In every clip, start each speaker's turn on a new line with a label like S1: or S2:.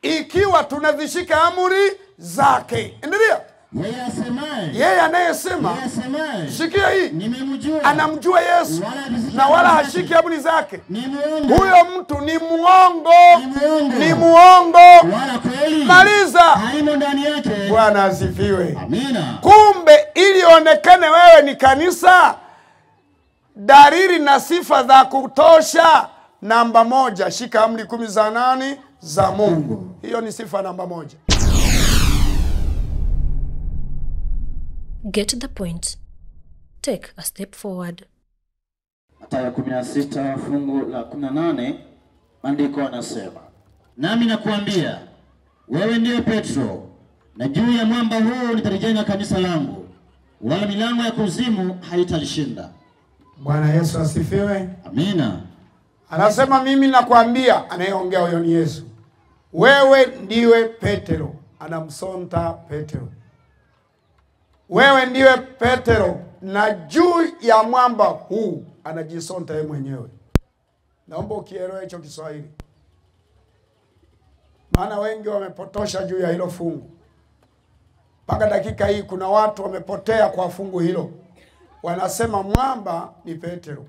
S1: Ikiwa tunazishika amri zake. Endelea. Yeye anayesema, sikia hii,
S2: nimemjua,
S1: anamjua Yesu na wala hashiki amri zake, huyo mtu ni muongo, ni muongo.
S2: Wala kweli
S1: maliza,
S2: haimo ndani yake.
S1: Bwana asifiwe.
S2: Amina.
S1: Kumbe ili onekane wewe ni kanisa, dalili na sifa za kutosha. Namba 1, shika amri 10 za nani? Za Mungu. Hiyo ni sifa namba 1.
S3: Get the point. Take a step forward.
S2: Mathayo 16 fungu la 18, maandiko yanasema, nami nakuambia wewe ndiye Petro, na juu ya mwamba huu nitalijenga kanisa langu, wala milango ya kuzimu haitalishinda.
S1: Bwana Yesu asifiwe.
S2: Amina.
S1: Anasema mimi nakuambia, anayeongea huyo ni Yesu, wewe ndiwe Petro. Anamsonta Petro. Wewe ndiwe Petro, na juu ya mwamba huu, anajisonta yeye mwenyewe. Naomba ukielewe hicho Kiswahili, maana wengi wamepotosha juu ya hilo fungu. Mpaka dakika hii kuna watu wamepotea kwa fungu hilo. Wanasema mwamba ni Petro.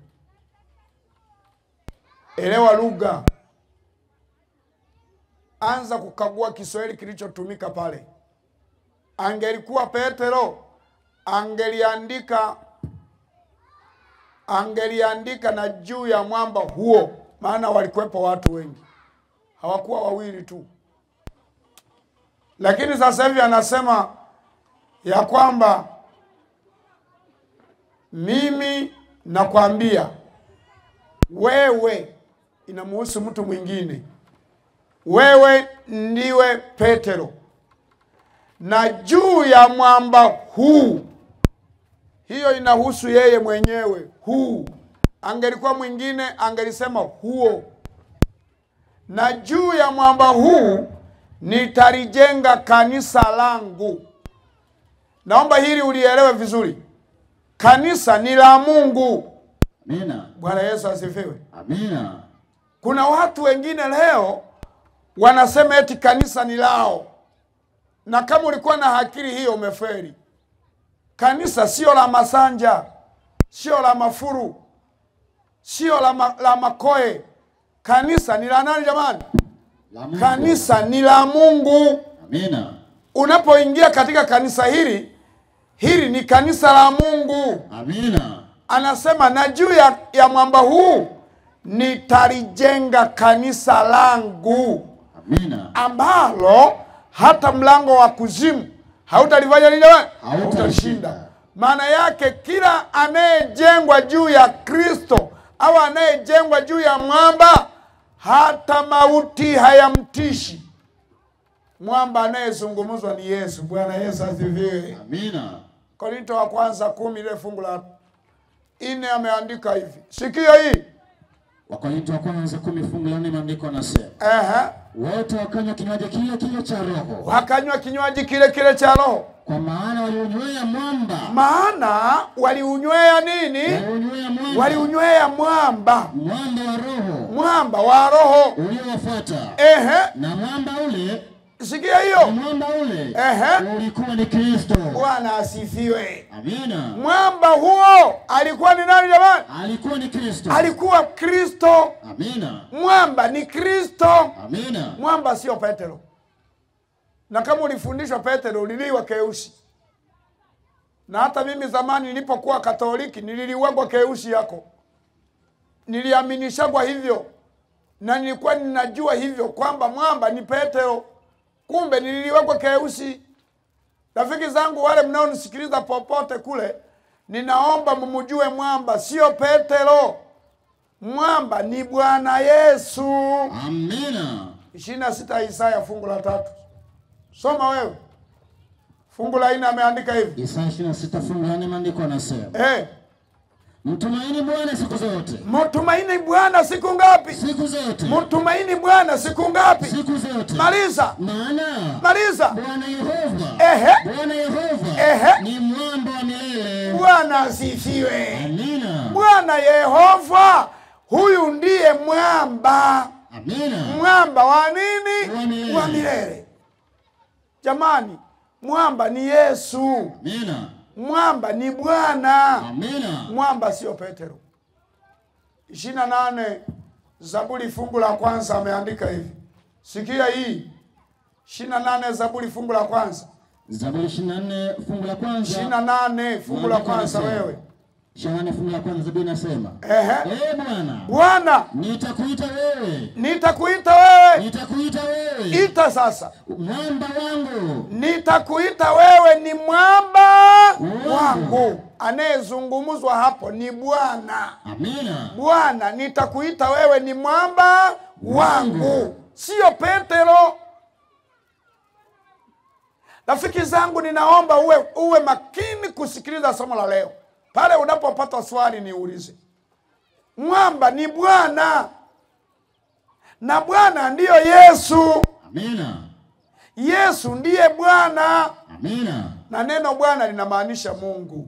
S1: Elewa lugha. Anza kukagua Kiswahili kilichotumika pale. Angelikuwa Petro, angeliandika na juu ya mwamba huo, maana walikuwepo watu wengi, hawakuwa wawili tu. Lakini sasa hivi anasema ya kwamba mimi nakwambia wewe, inamuhusu mtu mwingine, wewe ndiwe Petro, na juu ya mwamba huu. Hiyo inahusu yeye mwenyewe, huu. Angelikuwa mwingine angelisema huo. Na juu ya mwamba huu nitalijenga kanisa langu. Naomba hili ulielewe vizuri. Kanisa ni la Mungu.
S2: Amina.
S1: Bwana Yesu asifiwe.
S2: Amina.
S1: Kuna watu wengine leo wanasema eti kanisa ni lao. Na kama ulikuwa na akili hiyo umefeli. Kanisa sio la Masanja, sio la Mafuru, sio la Makoe. Kanisa ni la nani jamani? Kanisa ni la Mungu.
S2: Amina.
S1: Unapoingia katika kanisa hili, hili ni kanisa la Mungu.
S2: Amina.
S1: Anasema na juu ya mwamba huu nitalijenga kanisa langu.
S2: Amina.
S1: Ambalo hata mlango wa kuzimu hautalifanya nini jamani? Hautalishinda. Maana yake kila anayejengwa juu ya Kristo au anayejengwa juu ya mwamba, hata mauti hayamtishi. Mwamba anayezungumzwa ni Yesu. Bwana Yesu asifiwe.
S2: Amina.
S1: Korinto wa kwanza 10 ile fungu la 4 ameandika hivi. Sikia hii.
S2: Wakorinto wa kwanza 10 fungu la 4 maandiko yanasema, wote wakanywa kinywaji kile kile cha roho.
S1: Wakanywa kinywaji kile kile cha roho.
S2: Kwa maana waliunywea mwamba.
S1: Maana waliunywea nini?
S2: Waliunywea mwamba.
S1: Waliunywea mwamba.
S2: Mwamba wa roho.
S1: Mwamba wa roho
S2: uliowafuata. Na mwamba ule,
S1: sikia hiyo.
S2: Mwamba ule ulikuwa ni Kristo.
S1: Bwana asifiwe.
S2: Amina.
S1: Mwamba huo alikuwa ni nani jamani?
S2: Alikuwa ni Kristo.
S1: Alikuwa Kristo.
S2: Amina.
S1: Mwamba ni Kristo.
S2: Amina.
S1: Mwamba sio Petro. Na kama ulifundishwa Petro uliliwa keusi. Na hata mimi zamani nilipokuwa Katoliki nililiwangwa keusi yako. Niliaminishagwa hivyo. Na nilikuwa ninajua hivyo kwamba mwamba ni Petro. Kumbe nililiwekwa keusi. Rafiki zangu wale mnaonisikiliza popote kule, ninaomba mumjue mwamba sio Petro. Mwamba ni Bwana Yesu.
S2: Amina.
S1: 26 Isaya fungu la 3. Soma wewe. Fungu la 4 ameandika hivi.
S2: Isaya 26 fungu la 4 maandiko yanasema, Mtumaini Bwana siku zote.
S1: Mtumaini Bwana siku ngapi?
S2: Siku zote.
S1: Mtumaini Bwana siku ngapi?
S2: Siku zote.
S1: Maliza.
S2: Maana.
S1: Maliza.
S2: Bwana Yehova. Bwana Yehova ni mwamba wa milele.
S1: Bwana asifiwe.
S2: Amina.
S1: Bwana Yehova huyu ndiye mwamba.
S2: Amina.
S1: Mwamba wa nini? Wa milele. Jamani, mwamba ni Yesu.
S2: Amina.
S1: Mwamba ni Bwana.
S2: Amina.
S1: Mwamba sio Petero. 28 Zaburi fungu la kwanza ameandika hivi. Sikia hii. 28 Zaburi fungu la kwanza.
S2: Zaburi 24 fungu la kwanza.
S1: 28 fungu la kwanza wewe.
S2: 28 fungu la kwanza Zaburi inasema.
S1: Ehe.
S2: Bwana.
S1: Bwana,
S2: nitakuita wewe.
S1: Nitakuita wewe.
S2: Nitakuita wewe.
S1: Ita sasa.
S2: Mwamba wangu.
S1: Nitakuita wewe ni mwamba wangu. Anayezungumzwa hapo ni Bwana.
S2: Amina.
S1: Bwana, nitakuita wewe ni mwamba wangu. Sio Petero. Rafiki zangu, ninaomba uwe makini kusikiliza somo la leo. Pale unapopata swali niulize. Mwamba ni Bwana. Na Bwana ndiyo Yesu.
S2: Amina.
S1: Yesu ndiye Bwana.
S2: Amina.
S1: Na neno Bwana linamaanisha Mungu.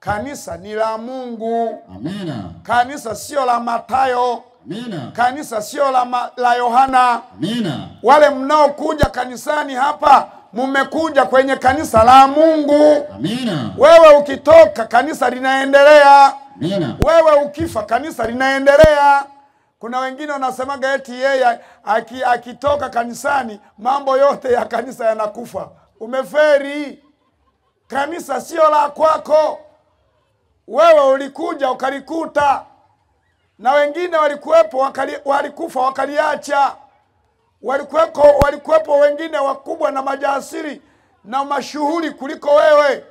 S1: Kanisa ni la Mungu.
S2: Amina.
S1: Kanisa sio la Mathayo.
S2: Amina.
S1: Kanisa sio la Yohana.
S2: Amina.
S1: Wale mnaokuja kanisani hapa, mumekuja kwenye kanisa la Mungu.
S2: Amina.
S1: Wewe ukitoka kanisa linaendelea.
S2: Amina.
S1: Wewe ukifa kanisa linaendelea. Kuna wengine wanasemaga eti yeye akitoka kanisani mambo yote ya kanisa yanakufa. Umeferi. Kanisa sio la kwako. Wewe ulikuja ukalikuta, na wengine walikuwepo walikufa wakaliacha. Walikuwepo wengine wakubwa na majasiri na mashuhuri kuliko wewe,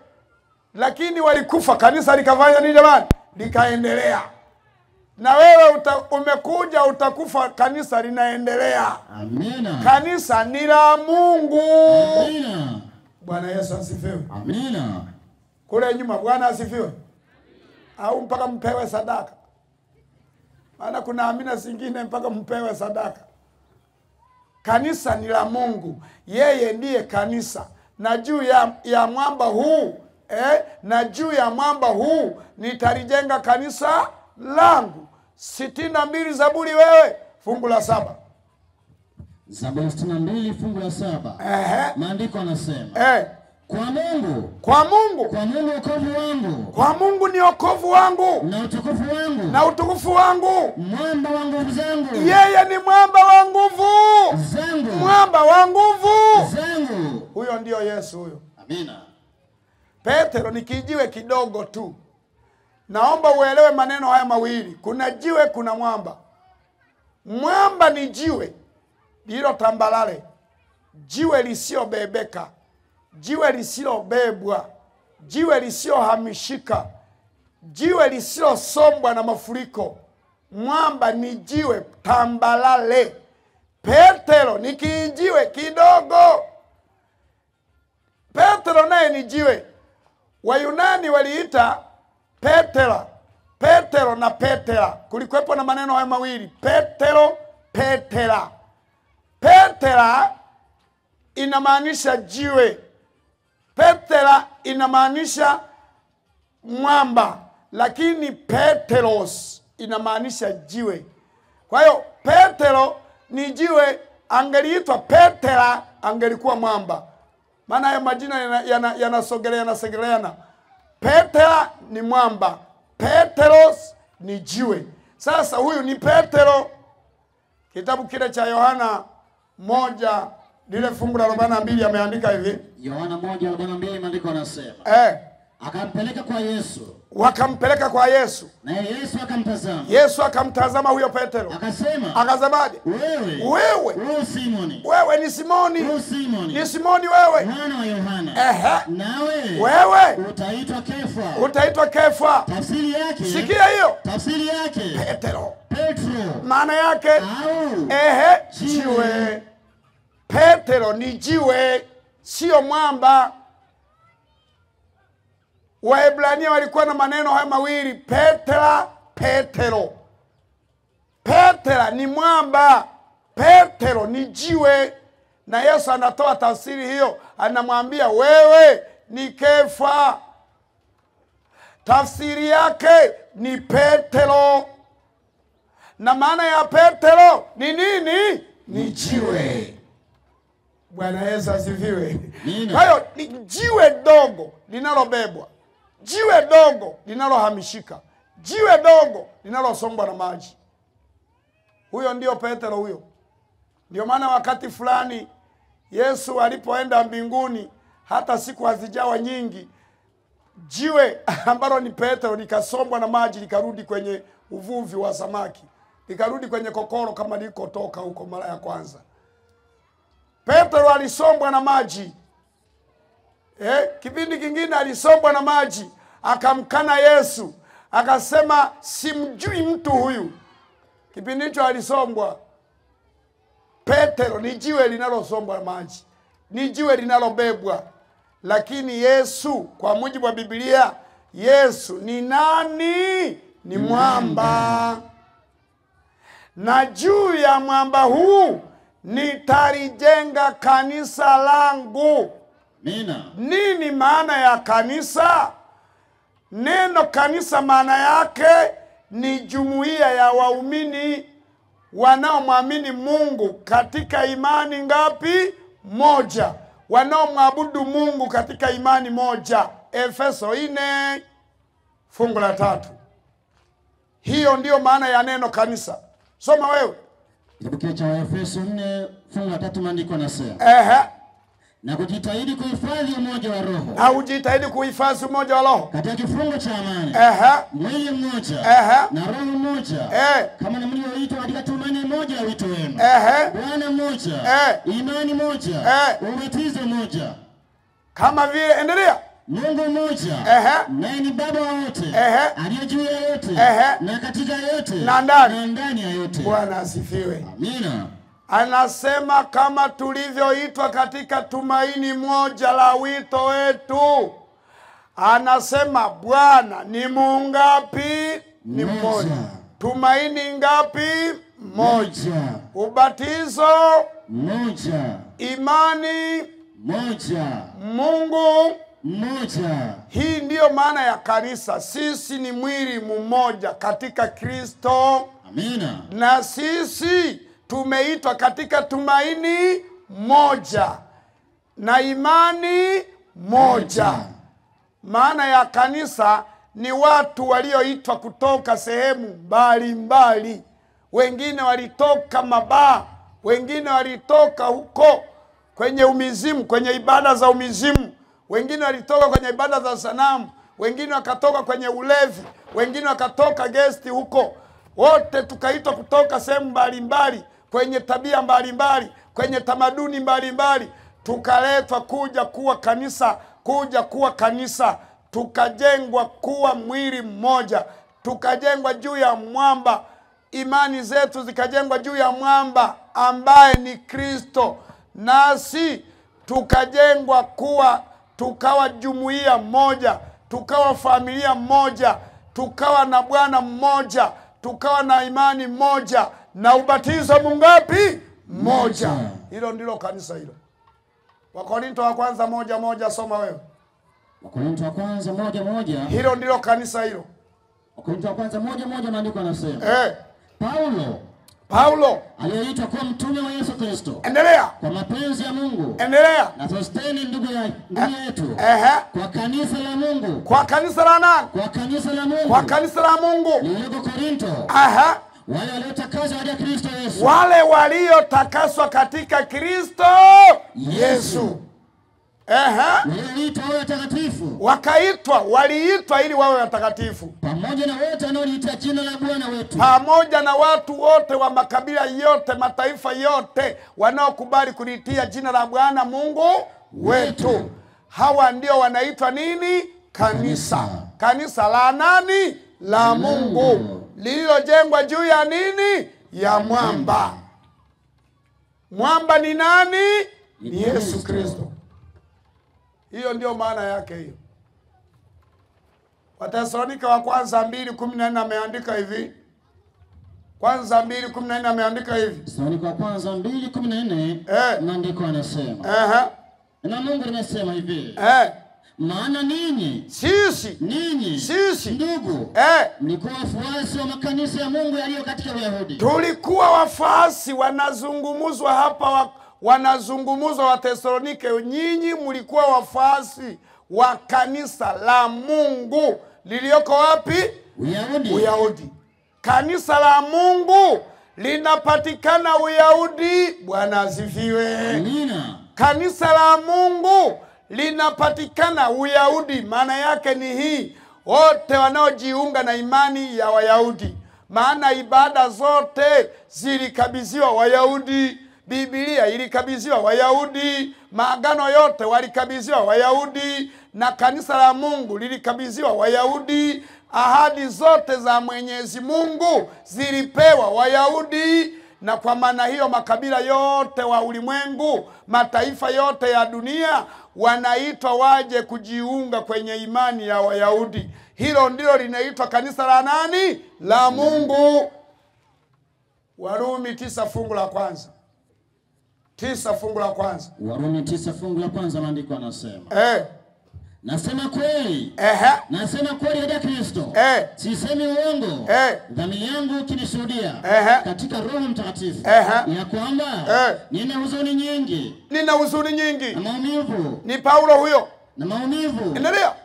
S1: lakini walikufa, kanisa likafanya nini jamani? Likaendelea. Na wewe umekuja utakufa, kanisa linaendelea.
S2: Amina.
S1: Kanisa ni la Mungu.
S2: Amina.
S1: Bwana Yesu asifiwe.
S2: Amina.
S1: Kule nyuma Bwana asifiwe. Au mpaka mpewe sadaka. Maana kuna amina zingine mpaka mpewe sadaka. Kanisa ni la Mungu. Yeye ndiye kanisa. Na juu ya mwamba huu, na juu ya mwamba huu nitalijenga kanisa langu. 62 Zaburi wewe, fungu la 7.
S2: Zaburi 62 fungu la 7. Maandiko yanasema, Kwa Mungu.
S1: Kwa Mungu.
S2: Kwa Mungu wokovu wangu.
S1: Kwa Mungu ni wokovu wangu.
S2: Na utukufu wangu.
S1: Na utukufu wangu.
S2: Mwamba wa nguvu zangu.
S1: Yeye ni mwamba wa nguvu
S2: zangu.
S1: Mwamba wa nguvu
S2: zangu.
S1: Huyo ndio Yesu huyo.
S2: Amina.
S1: Petero ni kijiwe kidogo tu. Naomba uelewe maneno haya mawili. Kuna jiwe, kuna mwamba. Mwamba ni jiwe lililo tambalale, jiwe lisiobebeka, jiwe lisilobebwa, jiwe lisiohamishika, jiwe lisilosombwa na mafuriko. Mwamba ni jiwe tambalale. Petero ni kijiwe kidogo. Petero naye ni jiwe. Wayunani waliita Petera, Petero na Petera. Kulikuwepo na maneno haya mawili, Petero, Petera. Petera inamaanisha jiwe. Petera inamaanisha mwamba, lakini Peteros inamaanisha jiwe. Kwa hiyo Petero ni jiwe, angeliitwa Petera angelikuwa mwamba. Maana hayo majina yanasogeleana, yanasogeleana. Petera ni mwamba, Peteros ni jiwe. Sasa huyu ni Petero. Kitabu kile cha Yohana 1 lile fungu la 42 ameandika hivi.
S2: Yohana 1:42 maandiko yanasema, akampeleka kwa Yesu.
S1: Wakampeleka kwa Yesu.
S2: Na Yesu akamtazama.
S1: Yesu akamtazama huyo Petero.
S2: Akasema.
S1: Akasemaje?
S2: Wewe.
S1: Wewe
S2: Simoni.
S1: Wewe ni Simoni.
S2: Wewe Simoni.
S1: Ni Simoni wewe.
S2: Mwana wa Yohana. Nawe.
S1: Wewe.
S2: Utaitwa Kefa.
S1: Utaitwa Kefa.
S2: Tafsiri yake.
S1: Sikia hiyo.
S2: Tafsiri yake.
S1: Petero.
S2: Petro.
S1: Maana yake
S2: au
S1: jiwe. Petero ni jiwe, sio mwamba. Waebrania walikuwa na maneno haya mawili, Petera, Petero. Petera ni mwamba, Petero ni jiwe. Na Yesu anatoa tafsiri hiyo, anamwambia wewe ni Kefa. Tafsiri yake ni Petero. Na maana ya Petro ni nini? Ni jiwe. Bwana Yesu asifiwe. Kwa hiyo ni jiwe dogo linalobebwa, jiwe dogo linalohamishika, jiwe dogo linalosombwa na maji. Huyo ndio Petro huyo. Ndio maana wakati fulani Yesu alipoenda mbinguni, hata siku hazijawa nyingi, jiwe ambalo ni Petro likasombwa na maji likarudi kwenye uvuvi wa samaki, likarudi kwenye kokoro kama likotoka huko mara ya kwanza. Petro alisombwa na maji. Kipindi kingine alisombwa na maji, akamkana Yesu, akasema simjui mtu huyu. Kipindi hicho alisombwa. Petro ni jiwe linalosombwa na maji, ni jiwe linalobebwa. Lakini Yesu, kwa mujibu wa Biblia, Yesu ni nani? Ni mwamba. Na juu ya mwamba huu nitalijenga kanisa langu.
S2: Amina.
S1: Nini maana ya kanisa? Neno kanisa maana yake ni jumuiya ya waumini wanaomwamini Mungu katika imani ngapi? Moja. Wanaomwabudu Mungu katika imani moja. Efeso 4:3. Hiyo ndiyo maana ya neno kanisa. Soma wewe.
S2: Kitabu cha Efeso 4:3 maandiko yanasema. Na kujitahidi kuhifadhi umoja wa roho.
S1: Na ujitahidi kuhifadhi umoja wa roho.
S2: Katika kifungo cha amani. Mwili mmoja. Na roho mmoja. Kama mlivyoitwa katika tumaini moja la wito wenu. Bwana mmoja. Imani moja. Ubatizo mmoja.
S1: Kama vile, endelea.
S2: Mungu mmoja. Naye ni Baba wa wote. Aliye juu ya yote. Na katika yote.
S1: Na ndani
S2: ya yote.
S1: Bwana asifiwe.
S2: Amina.
S1: Anasema kama tulivyoitwa katika tumaini moja la wito wetu. Anasema Bwana ni mungapi? Ni mmoja. Tumaini ngapi? Moja. Ubatizo
S2: moja.
S1: Imani
S2: moja.
S1: Mungu
S2: moja.
S1: Hii ndiyo maana ya kanisa. Sisi ni mwili mmoja katika Kristo.
S2: Amina.
S1: Na sisi tumeitwa katika tumaini moja na imani moja. Maana ya kanisa ni watu walioitwa kutoka sehemu mbalimbali. Wengine walitoka mabaa, wengine walitoka huko kwenye umizimu, kwenye ibada za umizimu, wengine walitoka kwenye ibada za sanamu, wengine wakatoka kwenye ulevi, wengine wakatoka gesti huko. Wote tukaitwa kutoka sehemu mbalimbali, kwenye tabia mbalimbali, kwenye tamaduni mbalimbali, tukaletwa kuja kuwa kanisa, kuja kuwa kanisa, tukajengwa kuwa mwili mmoja, tukajengwa juu ya mwamba, imani zetu zikajengwa juu ya mwamba ambaye ni Kristo, nasi tukajengwa kuwa, tukawa jumuiya moja, tukawa familia moja, tukawa na Bwana mmoja, tukawa na imani moja, na ubatizo mungapi? Moja. Hilo ndilo kanisa hilo. Wakorinto wa kwanza 1:1, soma wewe.
S2: Wakorinto wa kwanza 1:1.
S1: Hilo ndilo kanisa hilo.
S2: Wakorinto wa kwanza 1:1 maandiko yanasema. Paulo aliyeitwa kuwa mtume wa Yesu Kristo.
S1: Endelea.
S2: Kwa mapenzi ya Mungu.
S1: Endelea.
S2: Na Sostene ndugu yetu. Kwa kanisa la Mungu.
S1: Kwa kanisa la nani?
S2: Kwa kanisa la Mungu.
S1: Kwa kanisa la Mungu.
S2: Lililoko Korinto. Wale waliotakaswa katika Kristo Yesu.
S1: Wale waliotakaswa katika Kristo Yesu.
S2: Waliitwa wawe watakatifu.
S1: Wakaitwa, waliitwa ili wawe watakatifu.
S2: Pamoja na wote wanaoliita jina la Bwana wetu.
S1: Pamoja na watu wote wa makabila yote, mataifa yote wanaokubali kulitia jina la Bwana Mungu wetu. Hawa ndio wanaitwa nini? Kanisa. Kanisa la nani? La Mungu. Lililojengwa juu ya nini? Ya mwamba. Mwamba ni nani? Ni Yesu Kristo. Hiyo ndio maana yake hiyo. Wathesalonike wa kwanza 2:14 ameandika hivi. Kwanza 2:14 ameandika hivi.
S2: Wathesalonike wa kwanza 2:14 maandiko yanasema. Na Mungu anasema hivi. Maana ninyi
S1: sisi,
S2: ninyi
S1: sisi
S2: ndugu, mlikuwa wafuasi wa makanisa ya Mungu yaliyo katika Uyahudi.
S1: Tulikuwa wafuasi, wanazungumzwa hapa, wanazungumzwa wa Tesalonike, nyinyi mlikuwa wafuasi wa kanisa la Mungu lilioko wapi?
S2: Uyahudi.
S1: Uyahudi. Kanisa la Mungu linapatikana Uyahudi. Bwana asifiwe.
S2: Amina.
S1: Kanisa la Mungu linapatikana Uyahudi. Maana yake ni hii, wote wanaojiunga na imani ya Wayahudi. Maana ibada zote zilikabidhiwa Wayahudi. Biblia ilikabidhiwa Wayahudi, maagano yote walikabidhiwa Wayahudi, na kanisa la Mungu lilikabidhiwa Wayahudi. Ahadi zote za Mwenyezi Mungu zilipewa Wayahudi. Na kwa maana hiyo makabila yote wa ulimwengu, mataifa yote ya dunia wanaitwa waje kujiunga kwenye imani ya Wayahudi. Hilo ndilo linaitwa kanisa la nani? La Mungu. Warumi 9 fungu la kwanza. 9 fungu la kwanza.
S2: Warumi 9 fungu la kwanza, maandiko yanasema. Nasema kweli. Nasema kweli katika Kristo. Sisemi uongo. Dhamiri yangu ikinishuhudia katika Roho Mtakatifu ya kwamba nina huzuni nyingi.
S1: Nina huzuni nyingi.
S2: Na maumivu.
S1: Ni Paulo huyo.
S2: Na maumivu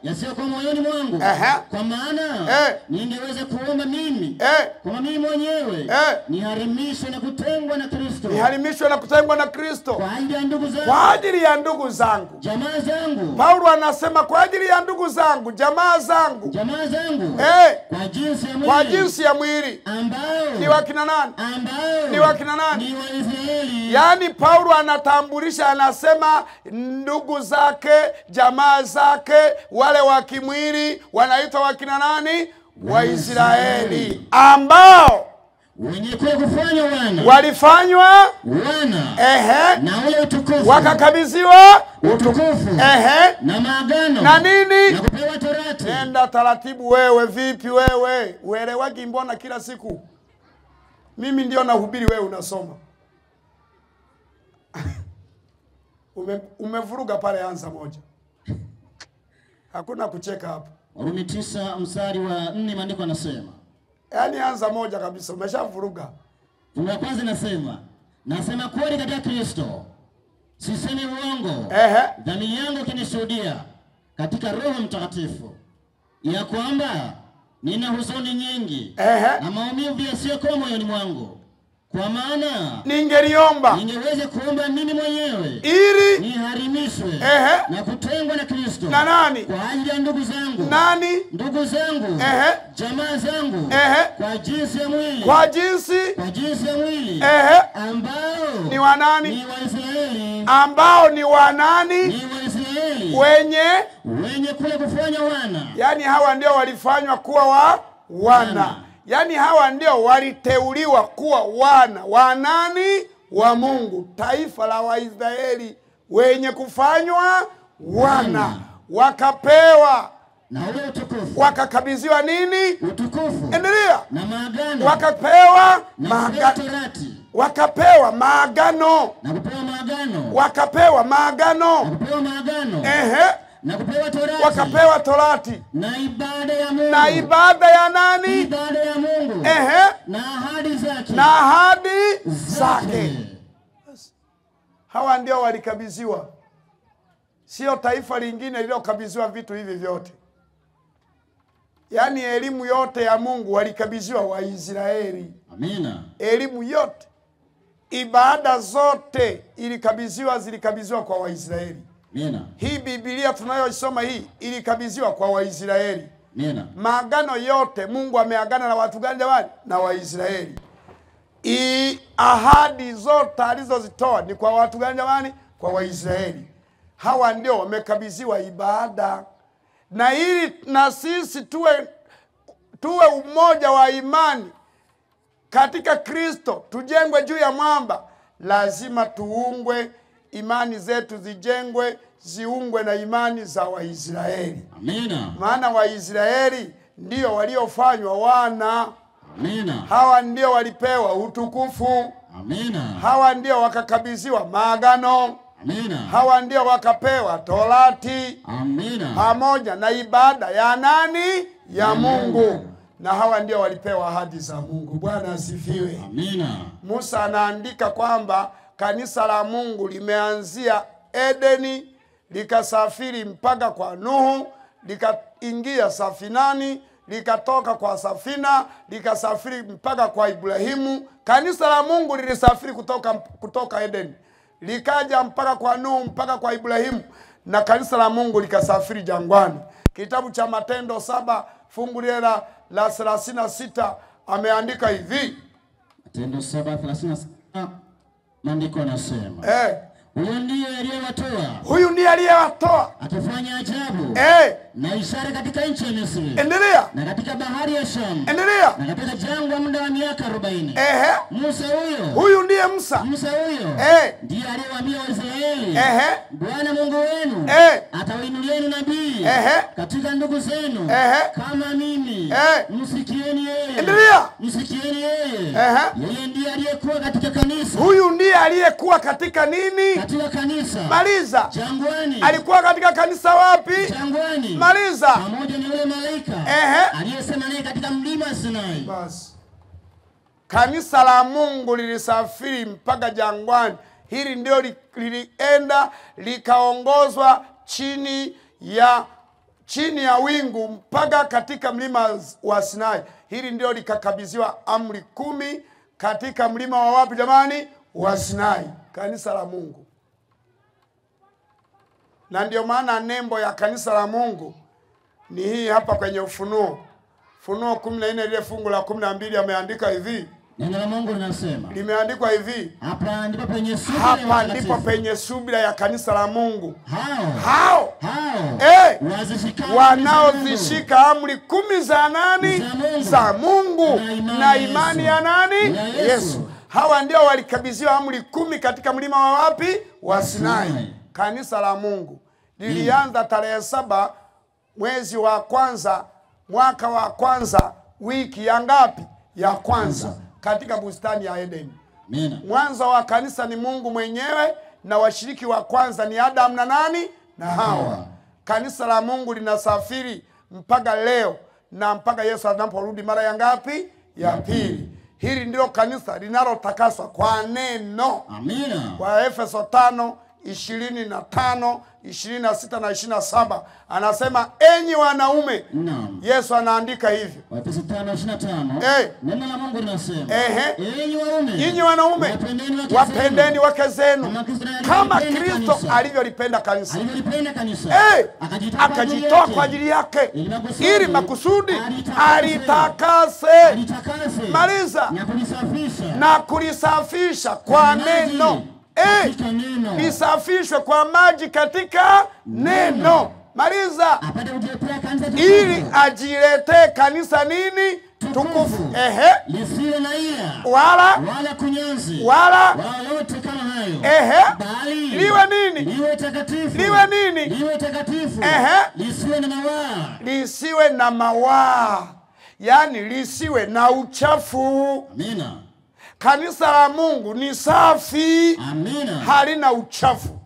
S2: yasiyokuwa moyoni mwangu. Kwa maana ningeweza kuomba mimi kwa mimi mwenyewe niharimishwe na kutengwa na Kristo.
S1: Niharimishwe na kutengwa na Kristo
S2: kwa ajili ya ndugu zangu.
S1: Kwa ajili ya ndugu zangu.
S2: Jamaa zangu.
S1: Paulo anasema kwa ajili ya ndugu zangu, jamaa zangu.
S2: Jamaa zangu. Kwa jinsi ya mwili.
S1: Kwa jinsi ya mwili.
S2: Ambao
S1: ni wakina nani?
S2: Ambao
S1: ni wakina nani?
S2: Ni Waisraeli.
S1: Yaani Paulo anatambulisha, anasema ndugu zake, jamaa zake, wale wa kimwili wanaitwa wakina nani? Waisraeli, ambao
S2: wenye kufanywa wana,
S1: walifanywa
S2: wana na ule utukufu,
S1: wakakabidhiwa
S2: utukufu na maagano
S1: na nini,
S2: na kupewa torati.
S1: Nenda taratibu wewe. Vipi wewe uelewagi? Mbona kila siku mimi ndio nahubiri, wewe unasoma? Umevuruga pale. Anza moja. Hakuna kucheka hapa.
S2: Warumi 9 mstari wa 4, maandiko yanasema.
S1: Yaani anza moja kabisa, umeshavuruga.
S2: Fungu la kwanza nasema, nasema kweli katika Kristo, sisemi uongo. Dhamiri yangu ikinishuhudia katika Roho Mtakatifu ya kwamba nina huzuni nyingi na maumivu yasiyokuwa moyoni mwangu. Kwa maana
S1: ningeliomba,
S2: ningeweza kuomba mimi mwenyewe
S1: ili
S2: niharimishwe na kutengwa na Kristo.
S1: Na nani?
S2: Kwa ajili ya ndugu zangu.
S1: Nani?
S2: Ndugu zangu. Jamaa zangu. Kwa jinsi ya mwili.
S1: Kwa jinsi?
S2: Kwa jinsi ya mwili. Ambao
S1: ni wa nani?
S2: Ni Waisraeli.
S1: Ambao ni wa nani?
S2: Ni Waisraeli. Wenye kule kufanya wana.
S1: Yaani hawa ndio walifanywa kuwa wa wana. Yaani hawa ndio waliteuliwa kuwa wana wa nani? Wa Mungu. Taifa la Waisraeli wenye kufanywa wana, wakapewa
S2: na ule utukufu,
S1: wakakabidhiwa nini?
S2: Utukufu.
S1: Endelea.
S2: Na maagano.
S1: Wakapewa maagano. Wakapewa maagano.
S2: Na kupewa maagano.
S1: Wakapewa maagano.
S2: Na kupewa maagano. Na kupewa torati.
S1: Wakapewa torati.
S2: Na ibada ya Mungu.
S1: Na ibada ya nani?
S2: Ibada ya Mungu. Na ahadi zake.
S1: Na ahadi zake. Hawa ndio walikabidhiwa. Sio taifa lingine lililokabidhiwa vitu hivi vyote. Yaani elimu yote ya Mungu walikabidhiwa Waisraeli.
S2: Amina.
S1: Elimu yote, ibada zote ilikabidhiwa, zilikabidhiwa kwa Waisraeli.
S2: Amina.
S1: Hii Biblia tunayoisoma hii ilikabidhiwa kwa Waisraeli.
S2: Amina.
S1: Maagano yote Mungu ameagana na watu gani jamani? Na Waisraeli. Ahadi zote alizozitoa ni kwa watu gani jamani? Kwa Waisraeli. Hawa ndio wamekabidhiwa ibada. Na ili na sisi tuwe umoja wa imani katika Kristo, tujengwe juu ya mwamba, lazima tuungwe, imani zetu zijengwe, ziungwe na imani za Waisraeli.
S2: Amina.
S1: Maana Waisraeli ndio waliofanywa wana.
S2: Amina.
S1: Hawa ndio walipewa utukufu.
S2: Amina.
S1: Hawa ndio wakakabidhiwa maagano.
S2: Amina.
S1: Hawa ndio wakapewa Torati.
S2: Amina.
S1: Pamoja na ibada ya nani? Ya Mungu. Na hawa ndio walipewa ahadi za Mungu. Bwana asifiwe.
S2: Amina.
S1: Musa anaandika kwamba kanisa la Mungu limeanzia Edeni, likasafiri mpaka kwa Nuhu, likaingia safinani, likatoka kwa safina, likasafiri mpaka kwa Ibrahimu. Kanisa la Mungu lilisafiri kutoka Edeni, likaja mpaka kwa Nuhu, mpaka kwa Ibrahimu, na kanisa la Mungu likasafiri jangwani. Kitabu cha Matendo 7 fungu la 36 ameandika hivi.
S2: Matendo 7:36 maandiko yanasema, huyu ndiye aliyewatoa.
S1: Huyu ndiye aliyewatoa.
S2: Atafanya ajabu. Na ishara katika nchi ya Misri.
S1: Endelea.
S2: Na katika bahari ya Shamu.
S1: Endelea.
S2: Na katika jangwa muda wa miaka 40. Musa huyo.
S1: Huyu ndiye Musa.
S2: Musa huyo. Ndiye aliyewaambia Waisraeli. Bwana Mungu wenu atawainulieni nabii katika ndugu zenu kama mimi. Msikieni yeye.
S1: Endelea.
S2: Msikieni yeye. Yeye ndiye aliyekuwa katika kanisa.
S1: Huyu ndiye aliyekuwa katika nini?
S2: Katika kanisa.
S1: Maliza.
S2: Jangwani.
S1: Alikuwa katika kanisa wapi?
S2: Jangwani.
S1: Maliza.
S2: Pamoja na yule malaika aliyesema naye katika mlima Sinai.
S1: Basi. Kanisa la Mungu lilisafiri mpaka jangwani. Hili ndio lilienda likaongozwa chini ya wingu mpaka katika mlima wa Sinai. Hili ndio likakabidhiwa amri 10 katika mlima wa wapi jamani? Wa Sinai. Kanisa la Mungu. Na ndio maana nembo ya kanisa la Mungu ni hii hapa kwenye Ufunuo. Ufunuo 14 ile fungu la 12 ameandika hivi.
S2: Neno la Mungu linasema.
S1: Limeandikwa hivi.
S2: Hapa ndipo penye subira.
S1: Hapa ndipo penye subira ya kanisa la Mungu.
S2: Hao.
S1: Wanaozishika amri 10 za nani? Za Mungu. Na imani ya nani? Yesu. Hawa ndio walikabidhiwa amri 10 katika mlima wa wapi? Wa Sinai. Kanisa la Mungu lilianza tarehe 7 mwezi wa kwanza mwaka wa kwanza wiki ya ngapi? Ya kwanza, katika bustani ya Edeni. Mwanzo wa kanisa ni Mungu mwenyewe, na washiriki wa kwanza ni Adam na nani? Na Hawa. Kanisa la Mungu linasafiri mpaka leo na mpaka Yesu anaporudi mara ya ngapi? Ya pili. Hili ndilo kanisa linalotakaswa kwa neno.
S2: Amina.
S1: Kwa Efeso 5:25, 26 na 27 anasema enyi wanaume.
S2: Naam.
S1: Yesu anaandika hivyo.
S2: Waefeso 5:25. Neno la Mungu linasema, enyi waume,
S1: enyi wanaume, wapendeni wake zenu kama Kristo alivyolipenda kanisa.
S2: Alivyolipenda kanisa.
S1: Akajitoa kwa ajili yake ili makusudi alitakase. Maliza. Na kulisafisha kwa neno. Lisafishwe kwa maji katika neno. Maliza. Ili ajiletee kanisa nini? Tukufu.
S2: Lisiwe na ila, wala kunyanzi,
S1: wala
S2: yote kama hayo. Bali
S1: liwe nini?
S2: Liwe takatifu.
S1: Liwe nini?
S2: Liwe takatifu. Lisiwe na mawaa.
S1: Lisiwe na mawaa. Yaani lisiwe na uchafu.
S2: Amina.
S1: Kanisa la Mungu ni safi.
S2: Amina.
S1: Halina uchafu.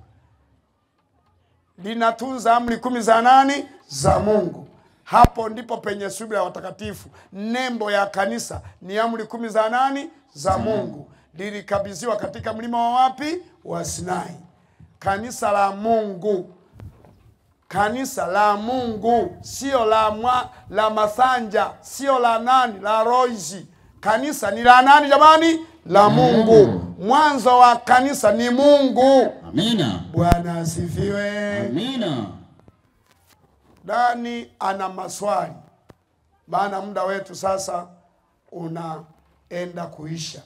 S1: Linatunza amri 10 za nani? Za Mungu. Hapo ndipo penye subira ya watakatifu. Nembo ya kanisa ni amri 10 za nani? Za Mungu. Lilikabidhiwa katika mlima wa wapi? Wa Sinai. Kanisa la Mungu. Kanisa la Mungu sio la Masanja, sio la nani, la Roizi. Kanisa ni la nani jamani? La Mungu. Mwanzo wa kanisa ni Mungu.
S2: Amina.
S1: Bwana asifiwe.
S2: Amina.
S1: Dani ana maswali, maana muda wetu sasa unaenda kuisha.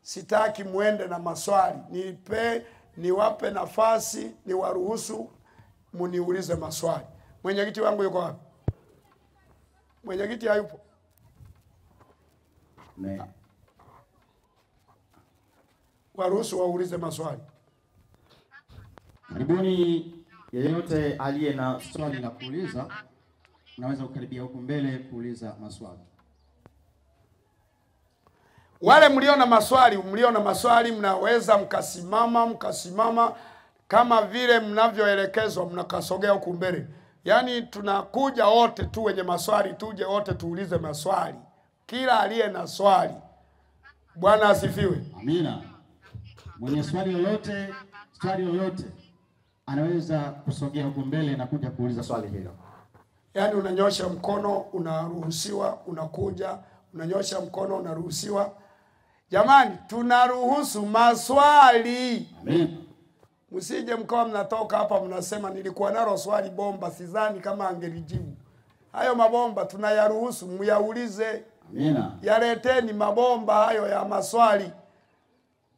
S1: Sitaki muende na maswali. Niwape nafasi, niwaruhusu muniulize maswali. Mwenyekiti wangu yuko wapi? Mwenyekiti hayupo. Waruhusu waulize maswali.
S2: Karibuni yeyote aliye na swali la kuuliza, unaweza kukaribia huku mbele kuuliza maswali. Wale mlio na maswali, mnaweza mkasimama.
S1: Kama vile mnavyoelekezwa mnakasogea huku mbele. Yaani tunakuja wote tu wenye maswali, tuje wote tuulize maswali. Kila aliye na swali. Bwana asifiwe.
S2: Amina. Mwenye swali lolote, swali lolote anaweza kusogea huku mbele na kuja kuuliza swali hilo.
S1: Yaani unanyosha mkono, unaruhusiwa, unakuja, unanyosha mkono, unaruhusiwa. Jamani, tunaruhusu maswali.
S2: Amina.
S1: Msije mkawa mnatoka hapa mnasema nilikuwa nalo swali bomba, sidhani kama angelijibu. Hayo mabomba tunayaruhusu, myaulize.
S2: Amina.
S1: Yaleteni mabomba hayo ya maswali.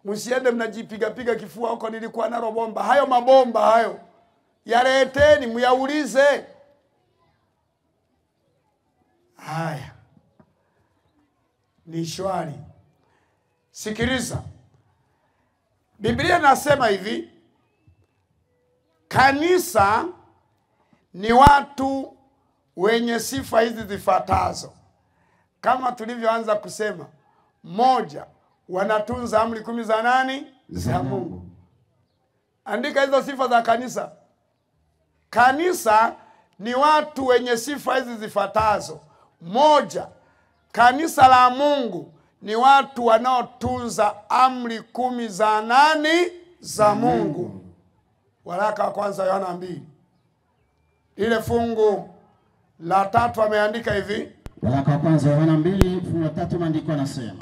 S1: Msiende mnajipiga piga kifua huko nilikuwa nalo bomba. Hayo mabomba hayo yaleteni myaulize. Haya. Ni shwari. Sikiliza. Biblia inasema hivi, kanisa ni watu wenye sifa hizi zifuatazo. Kama tulivyoanza kusema, moja, wanatunza amri 10 za nani? Za Mungu. Andika hizo sifa za kanisa. Kanisa ni watu wenye sifa hizi zifuatazo. Moja, kanisa la Mungu ni watu wanaotunza amri 10 za nani? Za Mungu. Waraka wa kwanza Yohana 2. Ile fungu la 3 ameandika hivi.
S2: Waraka wa kwanza Yohana 2 fungu la 3 maandiko yanasema.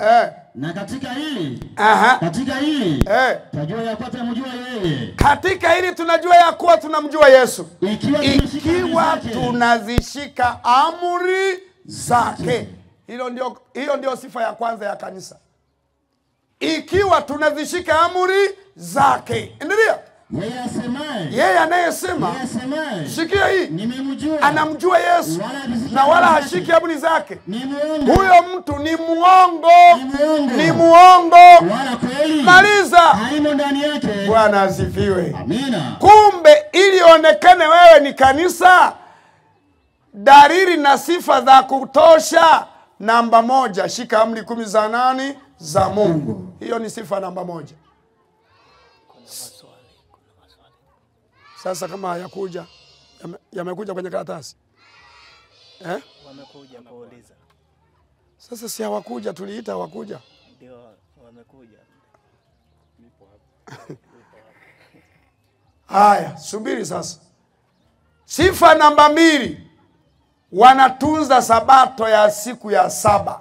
S2: Na katika hili, katika hili tunajua ya kuwa tunamjua yeye.
S1: Katika hili tunajua ya kuwa tunamjua Yesu. Ikiwa tunazishika amri zake. Hiyo ndio sifa ya kwanza ya kanisa. Ikiwa tunazishika amri zake. Endelea. Yeye anayesema, shikia hii,
S2: nimemjua,
S1: anamjua Yesu na wala hashiki amri zake, huyo mtu ni muongo. Ni muongo.
S2: Wala kweli
S1: maliza,
S2: haimo ndani yake.
S1: Bwana asifiwe.
S2: Amina.
S1: Kumbe ili onekane wewe ni kanisa, dalili na sifa za kutosha. Namba 1, shika amri 10 za nani? Za Mungu. Hiyo ni sifa namba 1. Sasa kama hayakuja, yamekuja kwenye karatasi.
S4: Wamekuja kuuliza.
S1: Sasa si hawakuja, tuliita hawakuja.
S4: Ndio wamekuja. Nipo hapa.
S1: Haya, subiri sasa. Sifa namba 2, wanatunza sabato ya siku ya 7.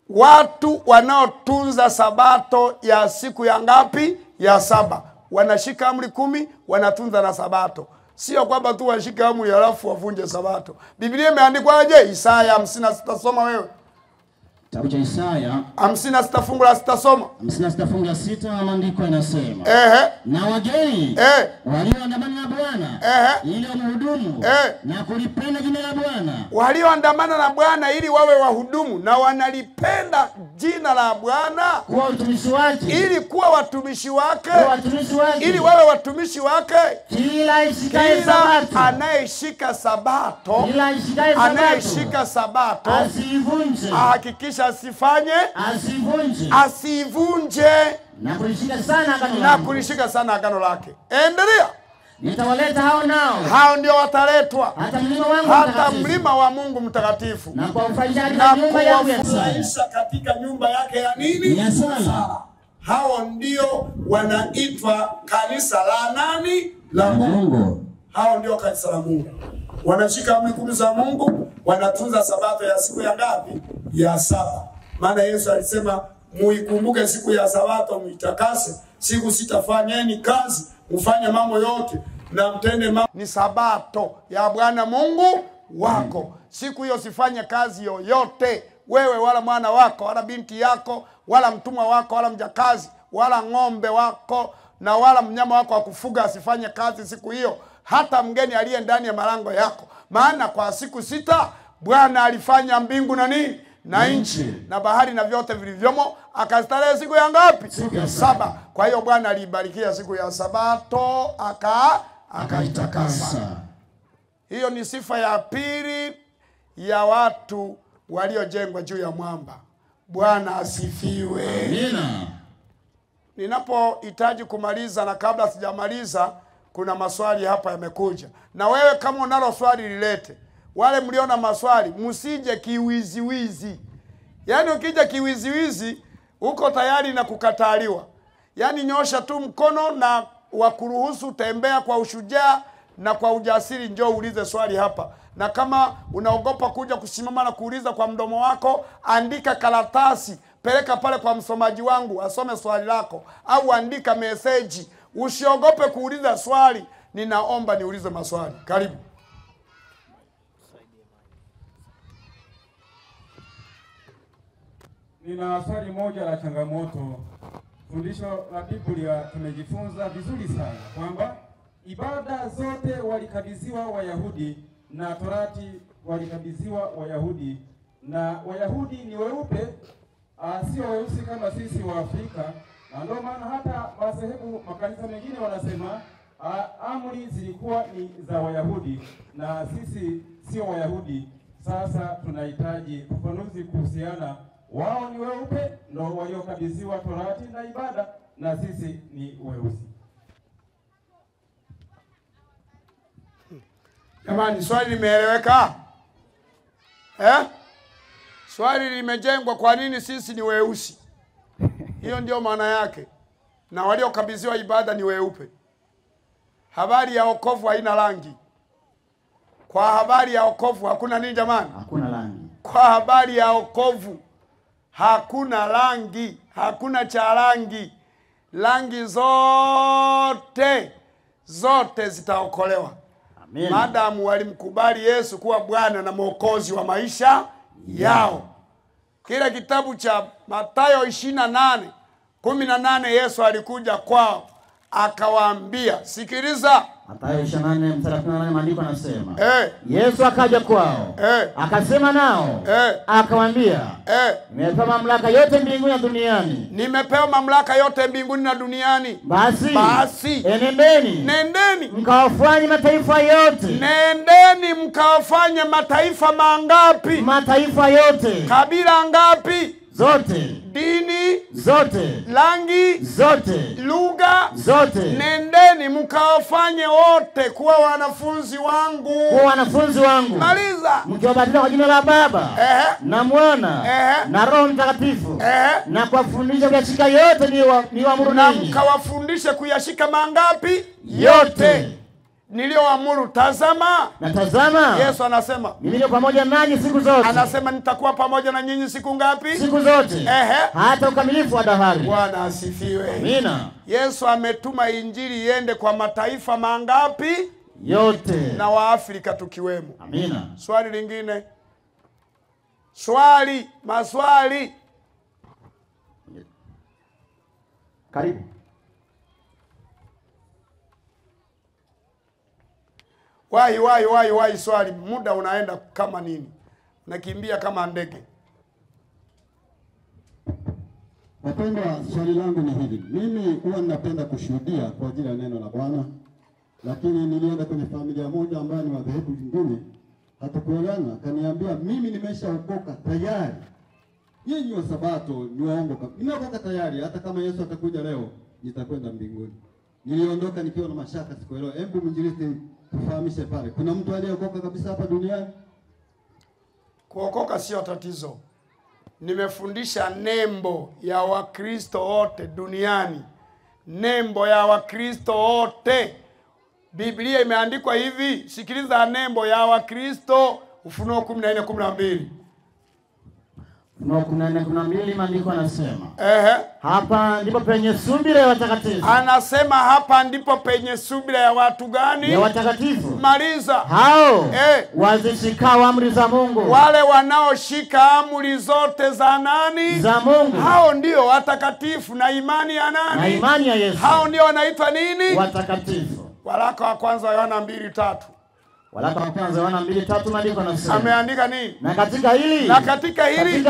S1: Watu wanaotunza sabato ya siku ya ngapi? Ya 7. Wanashika amri 10, wanatunza na sabato. Sio kwamba tu washike amri halafu wavunje sabato. Biblia imeandikwaje? Isaya 56, soma wewe.
S2: Kitabu cha Isaya
S1: 56 fungu la 6, soma.
S2: 56 fungu la 6, maandiko yanasema. Na wageni walioandamana na Bwana ili wamhudumu na kulipenda jina la Bwana.
S1: Walioandamana na Bwana ili wawe wahudumu na wanalipenda jina la Bwana,
S2: kuwa watumishi wake,
S1: ili kuwa watumishi wake, ili wawe watumishi wake.
S2: Kila aishikaye sabato,
S1: anayeshika sabato, anayeshika sabato
S2: asivunje,
S1: ahakikisha asifanye, asivunje,
S2: na kulishika sana agano,
S1: na kulishika sana agano lake. Endelea.
S2: Nitawaleta hao nao,
S1: hao ndio wataletwa
S2: hata mlima wangu,
S1: hata mlima wa Mungu mtakatifu,
S2: na kuwafurahisha nyumba yangu ya
S1: sala, katika nyumba yake ya nini?
S2: Ya sala.
S1: Hao ndio wanaitwa kanisa la nani? La Mungu. Hao ndio kanisa la Mungu. Wanashika amri 10 za Mungu, wanatunza sabato ya siku ya ngapi? Ya 7. Maana Yesu alisema muikumbuke siku ya sabato muitakase, siku 6 fanyeni kazi, mfanye mambo yote na mtende mambo. Ni sabato ya Bwana Mungu wako. Siku hiyo sifanye kazi yoyote, wewe wala mwana wako wala binti yako wala mtumwa wako wala mjakazi wala ng'ombe wako na wala mnyama wako wa kufuga asifanye kazi siku hiyo, hata mgeni aliye ndani ya malango yako. Maana kwa siku 6 Bwana alifanya mbingu na nini? Na nchi na bahari na vyote vilivyomo, akastarehe siku ya ngapi?
S2: Siku ya
S1: 7. Kwa hiyo Bwana aliibarikia siku ya sabato akaitakasa. Hiyo ni sifa ya pili ya watu waliojengwa juu ya mwamba. Bwana asifiwe.
S2: Amina.
S1: Ninapohitaji kumaliza na kabla sijamaliza, kuna maswali hapa yamekuja. Na wewe kama unalo swali lilete. Wale mliona maswali, msije kiwiziwizi. Yaani ukija kiwiziwizi uko tayari na kukataliwa. Yaani nyosha tu mkono na wakuruhusu, tembea kwa ushujaa na kwa ujasiri, njoo uulize swali hapa. Na kama unaogopa kuja kusimama na kuuliza kwa mdomo wako, andika karatasi, peleka pale kwa msomaji wangu asome swali lako, au andika meseji. Usiogope kuuliza swali. Ninaomba niulize maswali. Karibu.
S5: Nina swali moja la changamoto. Fundisho la Biblia tumejifunza vizuri sana kwamba ibada zote walikabidhiwa Wayahudi na Torati walikabidhiwa Wayahudi, na Wayahudi ni weupe, sio weusi kama sisi wa Afrika, na ndio maana hata madhehebu makanisa mengine wanasema amri zilikuwa ni za Wayahudi na sisi sio Wayahudi. Sasa tunahitaji ufafanuzi kuhusiana, wao ni weupe ndio waliokabidhiwa Torati na ibada na sisi ni weusi.
S1: Jamani, swali limeeleweka? Swali limejengwa kwa nini sisi ni weusi? Hiyo ndio maana yake. Na waliokabidhiwa ibada ni weupe. Habari ya wokovu haina rangi. Kwa habari ya wokovu hakuna nini jamani?
S2: Hakuna rangi.
S1: Kwa habari ya wokovu hakuna rangi, hakuna cha rangi. Rangi zote zote zitaokolewa.
S2: Amen.
S1: Madamu walimkubali Yesu kuwa Bwana na Mwokozi wa maisha yao. Kile kitabu cha Mathayo 28:18 Yesu alikuja kwao akawaambia, sikiliza.
S2: Mathayo 28:18 maandiko yanasema, Yesu akaja kwao, akasema nao, akawaambia, nimepewa mamlaka yote mbinguni na duniani.
S1: Nimepewa mamlaka yote mbinguni na duniani. Basi
S2: enendeni,
S1: nendeni
S2: mkawafanye mataifa yote.
S1: Nendeni mkawafanye mataifa mangapi?
S2: Mataifa yote.
S1: Kabila ngapi?
S2: Zote.
S1: Dini
S2: zote.
S1: Rangi
S2: zote.
S1: Lugha
S2: zote.
S1: Nendeni mkawafanye wote kuwa wanafunzi wangu.
S2: Kuwa wanafunzi wangu.
S1: Maliza.
S2: Mkiwabatiza kwa jina la Baba na Mwana na Roho Mtakatifu, na kuwafundisha kuyashika yote niliyowaamuru ninyi.
S1: Na mkawafundishe kuyashika mangapi?
S2: Yote
S1: niliyoamuru. Tazama.
S2: Na tazama,
S1: Yesu anasema
S2: mimi niko pamoja nanyi siku zote.
S1: Anasema nitakuwa pamoja na nyinyi siku ngapi?
S2: Siku zote. Hata ukamilifu wa dahari.
S1: Bwana asifiwe.
S2: Amina.
S1: Yesu ametuma injili iende kwa mataifa mangapi?
S2: Yote.
S1: Na Waafrika tukiwemo.
S2: Amina.
S1: Swali lingine. Swali, maswali.
S2: Karibu.
S1: Wai wai wai wai swali, muda unaenda kama nini? Nakimbia kama ndege.
S6: Wapendwa, swali langu ni hili. Mimi huwa ninapenda kushuhudia kwa ajili ya neno la Bwana, lakini nilienda kwenye familia moja ambayo ni madhehebu jingine, hatukuelewana. Akaniambia mimi nimeshaokoka tayari. Nyinyi wa Sabato ni waongo. Nimeokoka tayari, hata kama Yesu atakuja leo nitakwenda mbinguni. Niliondoka nikiwa na mashaka, sikuelewa. Hebu mwinjilisti tufahamishe pale. Kuna mtu aliyeokoka kabisa hapa duniani?
S1: Kuokoka sio tatizo. Nimefundisha nembo ya Wakristo wote duniani. Nembo ya Wakristo wote. Biblia imeandikwa hivi, sikiliza nembo ya Wakristo, Ufunuo 14:12.
S2: Ufunuo 14:12 maandiko yanasema, hapa ndipo penye subira ya watakatifu.
S1: Anasema hapa ndipo penye subira ya watu gani?
S2: Ya watakatifu.
S1: Maliza.
S2: Hao wazishikao amri za Mungu.
S1: Wale wanaoshika amri zote za nani?
S2: Za Mungu.
S1: Hao ndio watakatifu na imani ya nani?
S2: Na imani ya Yesu.
S1: Hao ndio wanaitwa nini?
S2: Watakatifu.
S1: Waraka wa kwanza Yohana 2:3.
S2: Waraka wa kwanza Yohana 2:3 maandiko yanasema.
S1: Ameandika nini?
S2: Na katika hili,
S1: na katika hili,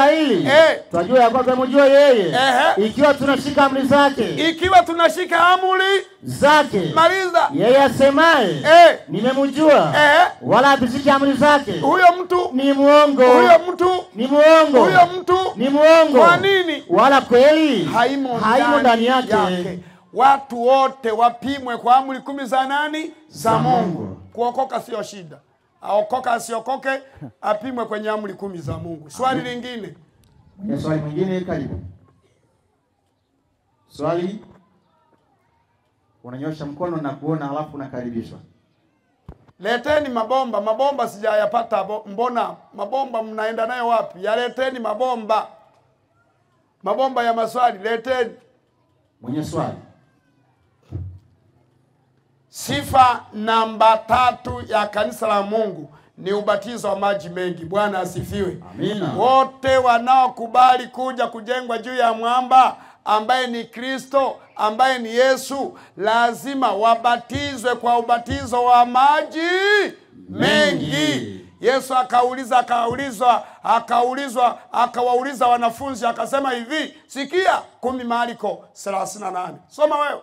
S2: twajua ya kwamba tumjua yeye, ikiwa tunashika amri zake.
S1: Ikiwa tunashika amri
S2: zake.
S1: Maliza.
S2: Yeye asemaye nimemjua, wala hazishiki amri zake,
S1: huyo mtu
S2: ni muongo.
S1: Huyo mtu
S2: ni muongo.
S1: Huyo mtu
S2: ni muongo.
S1: Kwa nini?
S2: Wala kweli
S1: haimo ndani yake. Watu wote wapimwe kwa amri 10 za nani? Za Mungu. Kuokoka sio shida. Aokoka asiokoke, apimwe kwenye amri 10 za Mungu. Swali lingine.
S2: Mwenye swali mwingine karibu. Swali. Unanyosha mkono na kuona halafu unakaribishwa.
S1: Leteni mabomba, mabomba sijayapata. Mbona mabomba mnaenda nayo wapi? Yaleteni mabomba. Mabomba ya maswali leteni.
S2: Mwenye swali.
S1: Sifa namba 3 ya kanisa la Mungu ni ubatizo wa maji mengi. Bwana asifiwe.
S2: Amina.
S1: Wote wanaokubali kuja kujengwa juu ya mwamba ambaye ni Kristo, ambaye ni Yesu, lazima wabatizwe kwa ubatizo wa maji mengi. Yesu akawauliza wanafunzi akasema hivi, sikia 10 Marko 38. Soma wewe.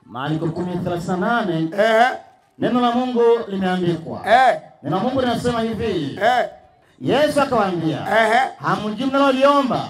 S2: Marko 10:38. Neno la Mungu limeandikwa. Neno la Mungu linasema hivi. Yesu akawaambia, hamjui mnaloliomba.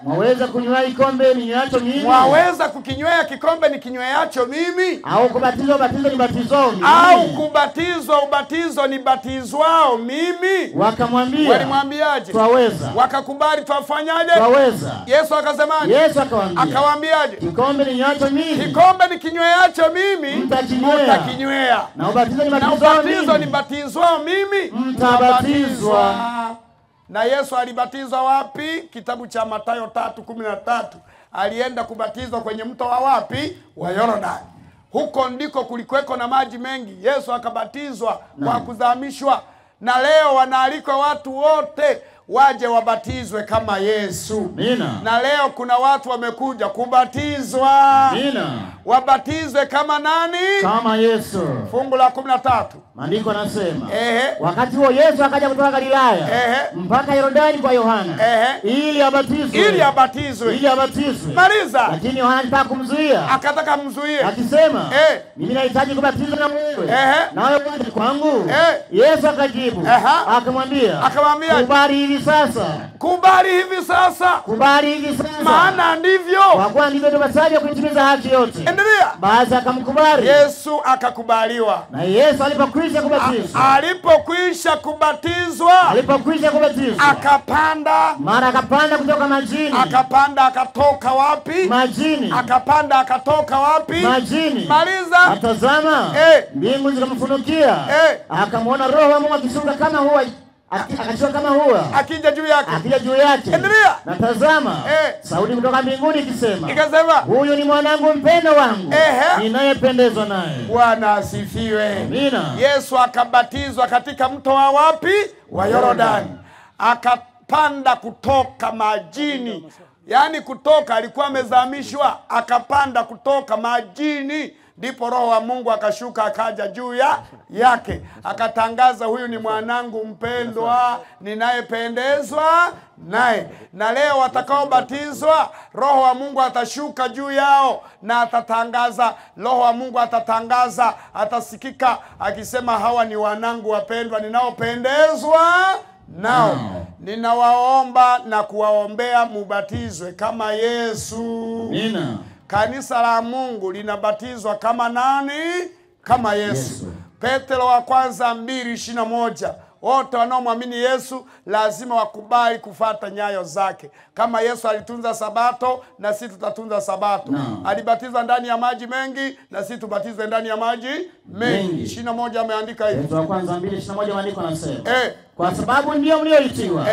S2: Mwaweza kunywa kikombe ninywacho mimi?
S1: Mwaweza kukinywea kikombe nikinyweacho mimi?
S2: Au kubatizwa ubatizo nibatizwao mimi?
S1: Au kubatizwa ubatizo nibatizwao mimi?
S2: Wakamwambia.
S1: Walimwambiaje?
S2: Twaweza.
S1: Wakakubali, twafanyaje?
S2: Twaweza.
S1: Yesu akasemaje?
S2: Yesu akawaambia.
S1: Akawaambiaje?
S2: Kikombe ninywacho mimi.
S1: Kikombe nikinyweacho mimi mtakinywea.
S2: Na ubatizo
S1: nibatizwao mimi
S2: mtabatizwa.
S1: Na Yesu alibatizwa wapi? Kitabu cha Mathayo 3:13. Alienda kubatizwa kwenye mto wa wapi? Wa Yordani. Huko ndiko kulikuweko na maji mengi. Yesu akabatizwa kwa kuzamishwa. Na leo wanaalikwa watu wote waje wabatizwe kama Yesu.
S2: Amina.
S1: Na leo kuna watu wamekuja kubatizwa.
S2: Amina.
S1: Wabatizwe kama nani?
S2: Kama Yesu.
S1: Fungu la 13.
S2: Maandiko yanasema, wakati huo Yesu akaja kutoka Galilaya mpaka Yordani kwa Yohana, ili abatizwe.
S1: Ili abatizwe.
S2: Ili abatizwe.
S1: Maliza.
S2: Lakini Yohana alitaka kumzuia.
S1: Akataka kumzuia.
S2: Akisema, mimi nahitaji kubatizwa na wewe. Nawe waje kwangu. Yesu akajibu. Akamwambia, kubali hivi sasa.
S1: Kubali hivi sasa.
S2: Kubali hivi sasa.
S1: Maana ndivyo.
S2: Kwa kuwa ndivyo tupasavyo kuitimiza haki yote.
S1: Endelea.
S2: Basi akamkubali.
S1: Yesu akakubaliwa.
S2: Na Yesu alipokwisha kubatizwa.
S1: Alipokwisha kubatizwa.
S2: Alipokwisha kubatizwa.
S1: Akapanda.
S2: Mara akapanda kutoka majini.
S1: Akapanda akatoka wapi?
S2: Majini.
S1: Akapanda akatoka wapi?
S2: Majini.
S1: Maliza.
S2: Atazama. Mbingu zikamfunukia. Akamwona Roho wa Mungu akishuka kama hua. Akashuka kama hua.
S1: Akija juu yake.
S2: Akija juu yake.
S1: Endelea.
S2: Na tazama, sauti kutoka mbinguni ikisema,
S1: ikasema,
S2: huyu ni mwanangu mpendwa wangu, ninayependezwa naye.
S1: Bwana asifiwe.
S2: Amina.
S1: Yesu akabatizwa katika mto wa wapi? Wa Yordani. Akapanda kutoka majini. Yaani kutoka, alikuwa amezamishwa, akapanda kutoka majini. Ndipo Roho wa Mungu akashuka akaja juu yake. Akatangaza, huyu ni mwanangu mpendwa ninayependezwa naye. Na leo watakaobatizwa, Roho wa Mungu atashuka juu yao na atatangaza. Roho wa Mungu atatangaza, atasikika akisema, hawa ni wanangu wapendwa ninaopendezwa nao. Ninawaomba na kuwaombea mubatizwe kama Yesu.
S2: Amina.
S1: Kanisa la Mungu linabatizwa kama nani? Kama Yesu. Petro wa kwanza 2:21. Wote wanaomwamini Yesu lazima wakubali kufuata nyayo zake. Kama Yesu alitunza sabato, na sisi tutatunza sabato.
S2: No.
S1: Alibatizwa ndani ya maji mengi, na sisi tubatizwe ndani ya maji mengi. 21 ameandika hivi.
S2: Petro wa kwanza 2:21 maandiko yanasema, kwa sababu ndio mlioitiwa.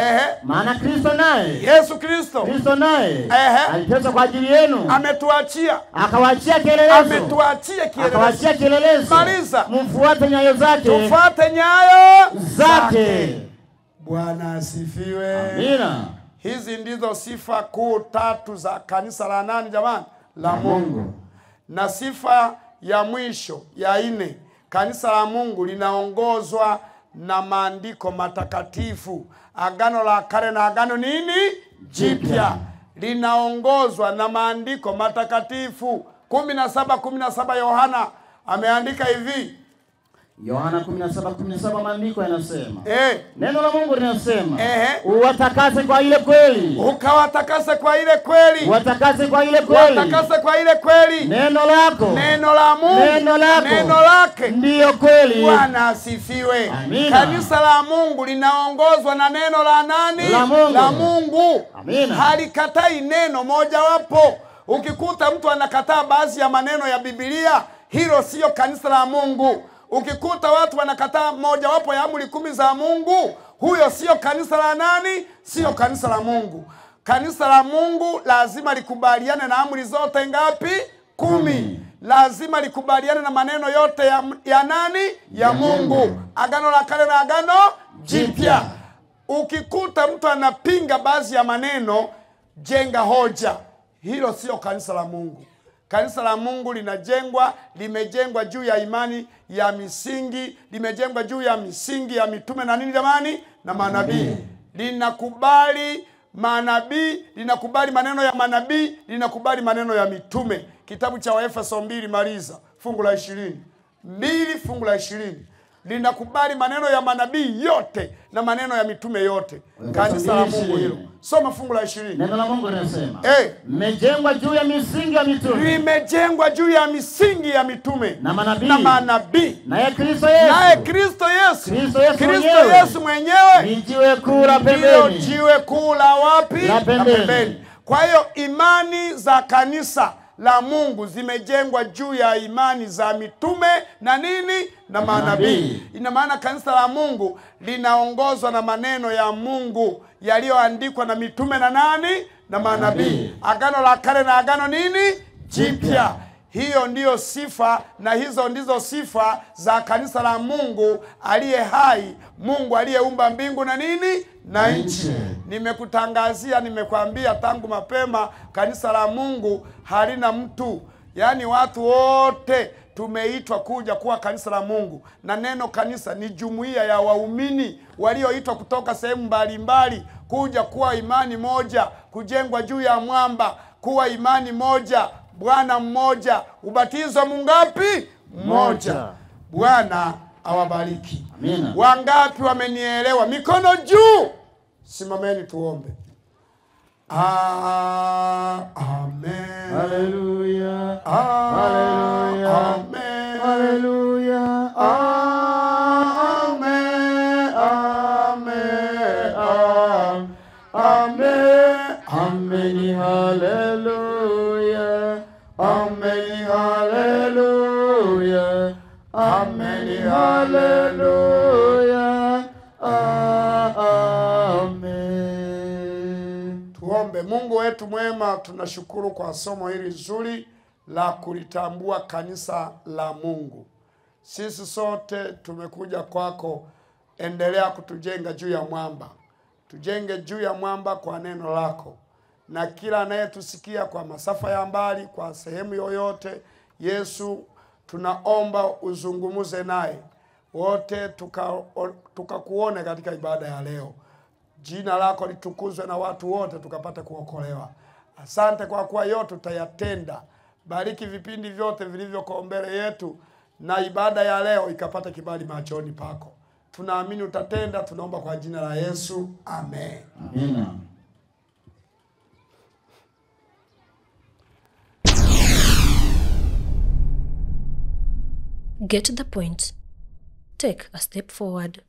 S2: Maana Kristo naye,
S1: Yesu Kristo,
S2: Kristo naye aliteswa kwa ajili yenu.
S1: Ametuachia.
S2: Akawaachia kielelezo.
S1: Ametuachia kielelezo.
S2: Akawaachia kielelezo.
S1: Maliza.
S2: Mfuate nyayo zake.
S1: Tufuate nyayo
S2: zake.
S1: Bwana asifiwe.
S2: Amina.
S1: Hizi ndizo sifa kuu tatu za kanisa la nani jamani? La Mungu. Na sifa ya mwisho ya 4, Kanisa la Mungu linaongozwa na maandiko matakatifu. Agano la Kale na Agano nini? Jipya. Linaongozwa na maandiko matakatifu. 17:17 Yohana ameandika hivi.
S2: Yohana 17:17 maandiko yanasema. Neno la Mungu linasema, uwatakase kwa ile kweli.
S1: Ukawatakase kwa ile kweli.
S2: Uwatakase kwa ile kweli.
S1: Uwatakase kwa ile kweli.
S2: Neno lako.
S1: Neno la Mungu.
S2: Neno lako.
S1: Neno lake.
S2: Ndiyo kweli.
S1: Bwana asifiwe.
S2: Amina.
S1: Kanisa la Mungu linaongozwa na neno la nani?
S2: La Mungu.
S1: La Mungu.
S2: Amina.
S1: Halikatai neno mojawapo. Ukikuta mtu anakataa baadhi ya maneno ya Biblia, hilo sio kanisa la Mungu. Ukikuta watu wanakataa mojawapo ya amri 10 za Mungu, huyo sio kanisa la nani? Sio kanisa la Mungu. Kanisa la Mungu lazima likubaliane na amri zote ngapi? 10. Lazima likubaliane na maneno yote ya nani? Ya Mungu. Agano la Kale na Agano Jipya. Ukikuta mtu anapinga baadhi ya maneno, jenga hoja. Hilo sio kanisa la Mungu. Kanisa la Mungu linajengwa, limejengwa juu ya imani ya misingi, limejengwa juu ya misingi ya mitume na nini jamani? Na manabii. Linakubali manabii, linakubali maneno ya manabii, linakubali maneno ya mitume. Kitabu cha Waefeso 2 maliza, fungu la 20. 2 fungu la 20. Linakubali maneno ya manabii yote na maneno ya mitume yote. Kanisa la Mungu hilo. Soma fungu la 20.
S2: Neno la Mungu linasema, mmejengwa juu ya misingi ya mitume.
S1: Limejengwa juu ya misingi ya mitume
S2: na manabii.
S1: Na manabii.
S2: Naye Kristo Yesu.
S1: Naye Kristo Yesu.
S2: Kristo Yesu
S1: mwenyewe
S2: ni jiwe kuu la pembeni.
S1: Jiwe kuu la wapi?
S2: La pembeni.
S1: Kwa hiyo imani za kanisa la Mungu zimejengwa juu ya imani za mitume na nini? Na manabii. Ina maana kanisa la Mungu linaongozwa na maneno ya Mungu yaliyoandikwa na mitume na nani? Na manabii. Agano la Kale na Agano nini? Jipya. Hiyo ndiyo sifa na hizo ndizo sifa za kanisa la Mungu aliye hai, Mungu aliyeumba mbingu na nini? Na nchi. Nimekutangazia, nimekwambia tangu mapema, kanisa la Mungu halina mtu. Yaani watu wote tumeitwa kuja kuwa kanisa la Mungu. Na neno kanisa ni jumuiya ya waumini walioitwa kutoka sehemu mbalimbali kuja kuwa imani moja, kujengwa juu ya mwamba, kuwa imani moja, Bwana mmoja, ubatizo mungapi? Mmoja. Bwana awabariki.
S2: Amina.
S1: Wangapi wamenielewa? Mikono juu. Simameni tuombe. Amen.
S2: Hallelujah. Hallelujah.
S1: Amen.
S2: Hallelujah.
S1: Amen. Amen. Amen.
S2: Amen. Hallelujah. Amen. Hallelujah. Amen. Hallelujah. Amen.
S1: Tuombe. Mungu wetu mwema, tunashukuru kwa somo hili zuri la kulitambua kanisa la Mungu. Sisi sote tumekuja kwako, endelea kutujenga juu ya mwamba. Tujenge juu ya mwamba kwa neno lako. Na kila anayetusikia kwa masafa ya mbali, kwa sehemu yoyote, Yesu tunaomba uzungumuze naye. Wote tukakuone katika ibada ya leo. Jina lako litukuzwe na watu wote tukapate kuokolewa. Asante kwa kuwa yote utayatenda. Bariki vipindi vyote vilivyoko mbele yetu na ibada ya leo ikapate kibali machoni pako. Tunaamini utatenda, tunaomba kwa jina la Yesu. Amen.
S2: Amina.
S3: Get the point. Take a step forward.